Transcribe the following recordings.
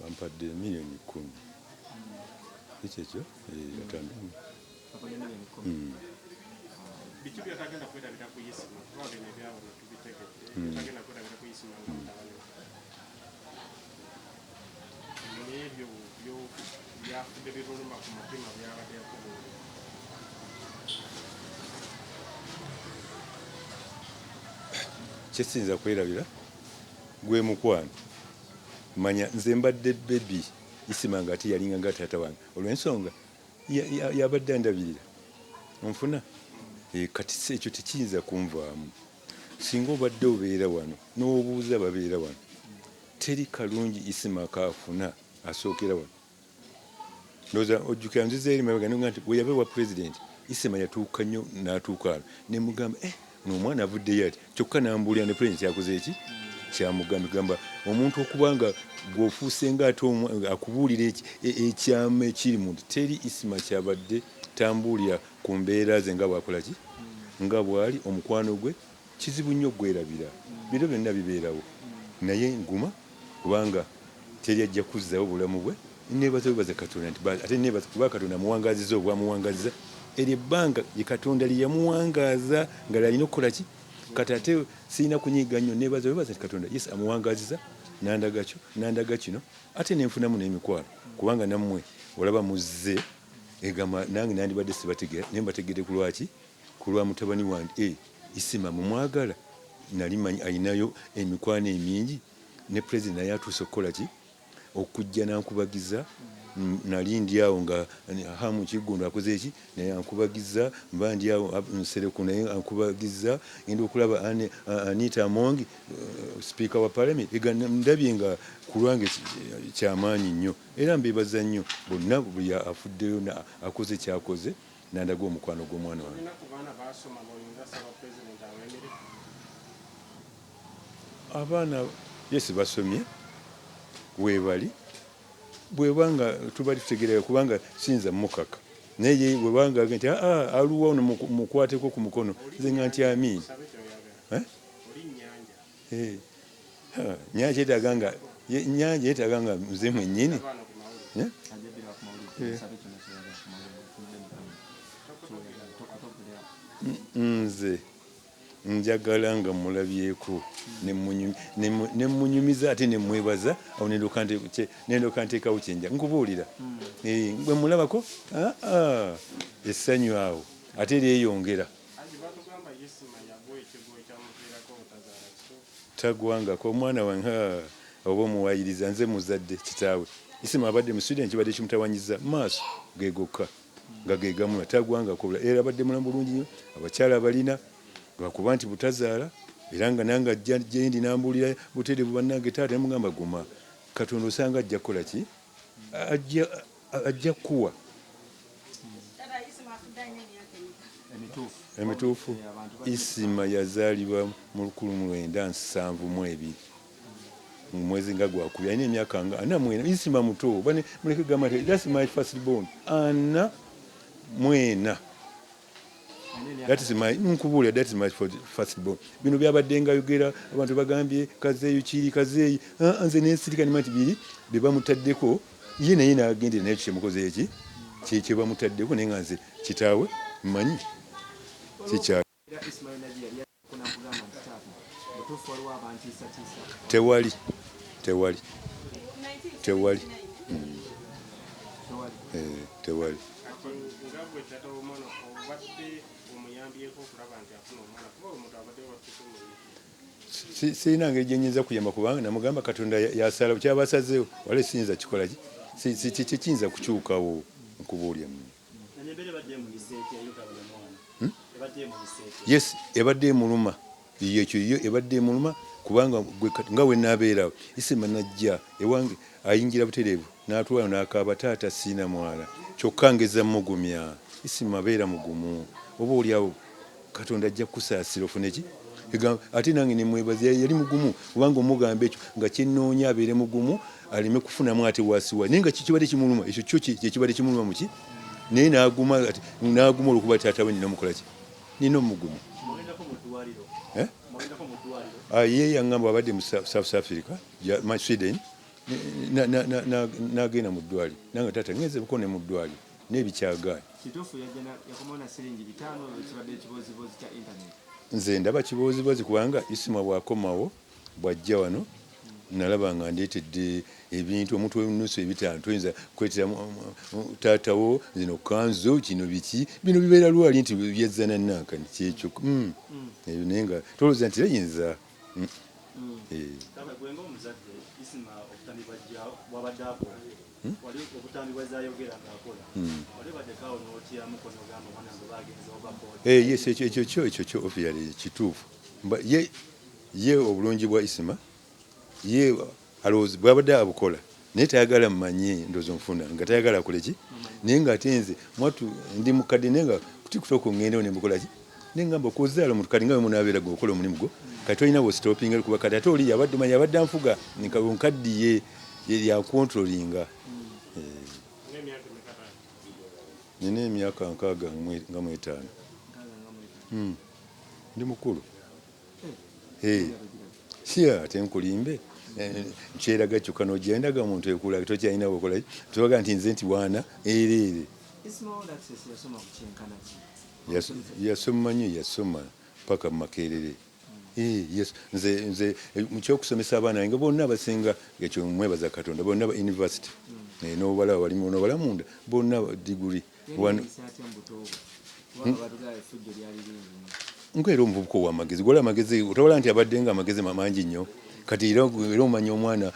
Bampadde miliyoni 10. Ekyo ekyo ataano. Biki byotagenda kwerabira ku Isima? Kuba bino ebyawano tubitegedde. Byotagenda kwerabira ku Isima nga mutabani we n'ebyo byafudde biruluma ku mutima byabadde yakubuulira. Kyesiyinza kwerabira gwe mukwano. Manya nze mbadde baby, Isima nga ate yalinga nga taata wange olw'ensonga yabadde andabirira, onfuna? Kati si ekyo tekiyinza kunvaamu. Singa obadde obeera wano n'obuuza babeera wano, teri kalungi Isima kaafuna asookera wano. Ndowooza ojjukira nziza eri mabega nga nti bwe yava ewa pulezidenti, Isima yatuuka nnyo n'atuuka wano ne mugamba, "Eh, ono omwana avuddeyo ati?" Kyokka n'ambuulira ne pulezidenti yakoze eki kyamugambye. Gamba omuntu okuba nga gw'ofuuse nga ate akubuulira ekyama ekiri muntu. Teri Isima kyabadde tambuulira ku mbeera ze nga bwakola ki, nga bw'ali omukwano gwe. Kizibu nnyo okwerabira biro byonna bibeerawo, naye nguma kubanga teri ajja kuzzaawo bulamu bwe. Nebaza webaza Katonda nti ate nebaza kuba Katonda amuwangaziza obwamuwangaziza eryo ebbanga ye Katonda lye yamuwangaaza nga lyalina okukola ki. Kati ate sirina kunyiiga nnyo. Nebaza webaza nti Katonda yes amuwangaziza nandaga kyo, nandaga kino, ate nenfunamu n'emikwano, kubanga nammwe olaba muzze egamba nange nandibadde sibategeera, naye mbategedde. Ku lwaki? Ku lwa mutabani wange. Isima mumwagala, nali manyi alinayo emikwano emingi ne president, naye atuuse okukola ki, okujja nankubagiza. Nali ndi awo nga Hamu Kiggundu akoze eki, naye ankubagiza. Mba ndi awo Nsereko naye ankubagiza. Ngenda okulaba Anita Among, speaker wa parliament. Ega ndabye nga ku lwange kyamaanyi nnyo, era mbebaza nnyo bonna, buli afuddeyo akoze kyakoze nandaga omukwano gw'omwana wange. Olina ku baana basoma b'oyinza saba pulezidenti awemere? Abaana yes basomye, weebali. Bwebanga tubali tutegeerayo, kubanga siyinza mukaka, naye ye bwebanga nti aa aluwa ono mukwateko ku mukono, nze nga nti amiin. Sabe kyoyagala. Eh? Oli nnyanja. Eh, ha, nyanja yeetaaga nga nyanja yeetaaga nga nze mwennyini. Abaana ku mawulire. Eh? Ajja ku mawulire. Eh. Sabe kyonna kyoyagala ku mawulire ofuludde mu kamera kyoyagala tokatogulira. Nze njagala nga mulabyeko ne munyumiza ate ne mwebaza awo nendoka nteekawo kyenja nkubuulira. Eh, bwe mulabako, ah, ah, essanyu awo ate lyeyongera. Haji, batugamba Isima yagwa ekigwo ekyamuviirako obutazaala, kituufu? Tagwangako omwana wange. Ha, oba omuwayiriza nze muzadde kitaawe. Isima abadde mu Sweden, kibadde kimutawanyiza maaso ge gokka nga ge gamula. Tagwangako, era abadde mulamu bulungi nnyo. Abakyala abalina lwakuba nti butazaala, era nga nange ajja gyendi nambuulira butereevu, "Bannange taata," nemugamba, "Guma, Katonda osanga ajja kukola ki, ajja kukuwa." Taata, Isima afudde alina emyaka emeka? Emituufu. Emituufu? Eh, abantu Isima yazaalibwa mu 1972 mu mwezi nga gwakubiri, alina emyaka nga 44. Isima muto. Bane muleke gamba nti that's my first born, 44. Alina emyaka That is my, nkubuulira, that is my first born. Bino byabadde nga yogera abantu bagambye kazeeyo kiri kazeeyi. Ah, nze nensirika nima nti biri bye bamutaddeko ye, naye nagendera naye kyemukoze eki kye bamutaddeko, naye nga nze kitaawe mmanyi kikya. Era Ismail Naji yali nakugamba nti, "Taata, butuufu waliwo abantiisatiisa"? Tewali, tewali, tewali. Tewali. Eh, tewali. Kati nga gwe taata w'omwana, obadde omuyambyeko okulaba nti afuna omwana, kuba omuntu abadde watuuka omuyi? Sirina ngeri gye nyinza kuyamba, kubanga namugamba Katonda yasala kyaba asazeewo, wala siyinza kikola ki. Kiyinza kukyukawo, nkubuulya. Embeera ebadde emuyisa etya ey'okutabanya omwana? Ebadde emuyisa etya? Yes, ebadde emuluma. Iyo ekyo yo ebadde emuluma, kubanga gwe nga we naabeerawo, Isima najja ewange ayingira butereevu n'atuulayo n'akaaba, "Taata, siina mwana." Kyokka ngeza mugumya, "Isima, beera mugumu, oba oliawo Katonda ajja kukusaasira ofune ki." Ate nange nemwebaza yali mugumu, kubanga omugamba ekyo nga kyenoonya abeere mugumu aleme kufunamu ate wasiwa, naye nga kikibadde kimuluma ekyo kyo kyekibadde kimuluma muki, naye n'aguma, ate n'aguma olwokuba taata we nina omukola ki, nina omugumya. Eh? Ah, ye yaŋŋamba abadde mu South Africa, Sweden, n'agenda mu ddwaliro nange taata ngenze buko ne mu ddwaliro n'ebikyagaanyi. Kituufu yakomawo na siringi 5 ekibadde ekibozibozi kya internet? Nze ndaba kibozibozi kubanga Isima bw'akomawo bw'ajja wano nalaba nga ndeetedde ebintu omuntu w'ennusu 5 toyinza kwetera taatawo zino kanzu kino biki bino bibeera lwali nti byezza na nankani kyekyo ebyo naye nga tolowooza nti yinza. Gwe ng'omuzadde Isima obutambi bwabadde akola wali obutambi bwazayogera ng'akola wali baddekaawo n'otyamuko n'ogamba omwana wange bagenze oba boda? Yes, ekyo kyo obviously kituufu. Ye obulungi bwa Isima ye alowooza bwabadde abukola naye tayagala mmanye ndowooza nfuna nga tayagala akole ki naye ng'ate nze mwattu ndi mukadde naye nga TikTok ŋŋendewo ne mbukola ki ne ŋŋamba okuzaala omuntu kati nga bwe munaabeera gwe okola omulimu gwo kati tolina bw'ositopinga kuba kati ate oli yabadde omanyi abadde anfuga nkaddiye yakontrolinga. Nina emyaka 65. Ndi mukulu. Si ate nkulimbe nkyeraga kyokka n'ogyendaga omuntu ekula tokyalina bw'okola tobaga nti nze nti waana ereere. Yasoma nnyo, yasoma paka mu Makerere. Nze mu kyokusomesa abaana bange bonna abasinga ekyo mwebaza Katonda bonna ba university n'obalaba bali n'obala munda bonna diguri. Nkeera omuvubuka ow'amagezi gola amagezi otobola nti abadde nga amagezi mangi nnyo kati era omanya omwana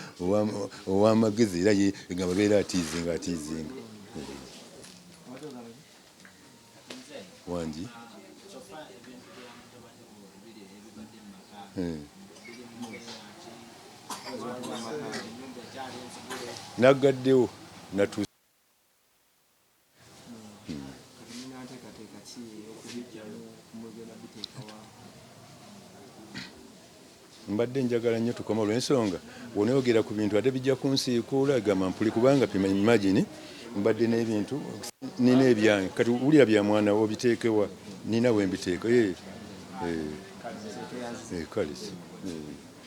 ow'amagezi era ye nga babeera atiizinga atiizinga. Wangi naggaddewo natuuse. Mbadde njagala nnyo tukome olw'ensonga bw'onoyogera ku bintu ate bijja kunsiikuula gamba mpuli kubanga pima imagine mbadde n'ebintu nina ebyange kati wulira bya mwana wo obiteekewa nina we mbiteeka. Kale.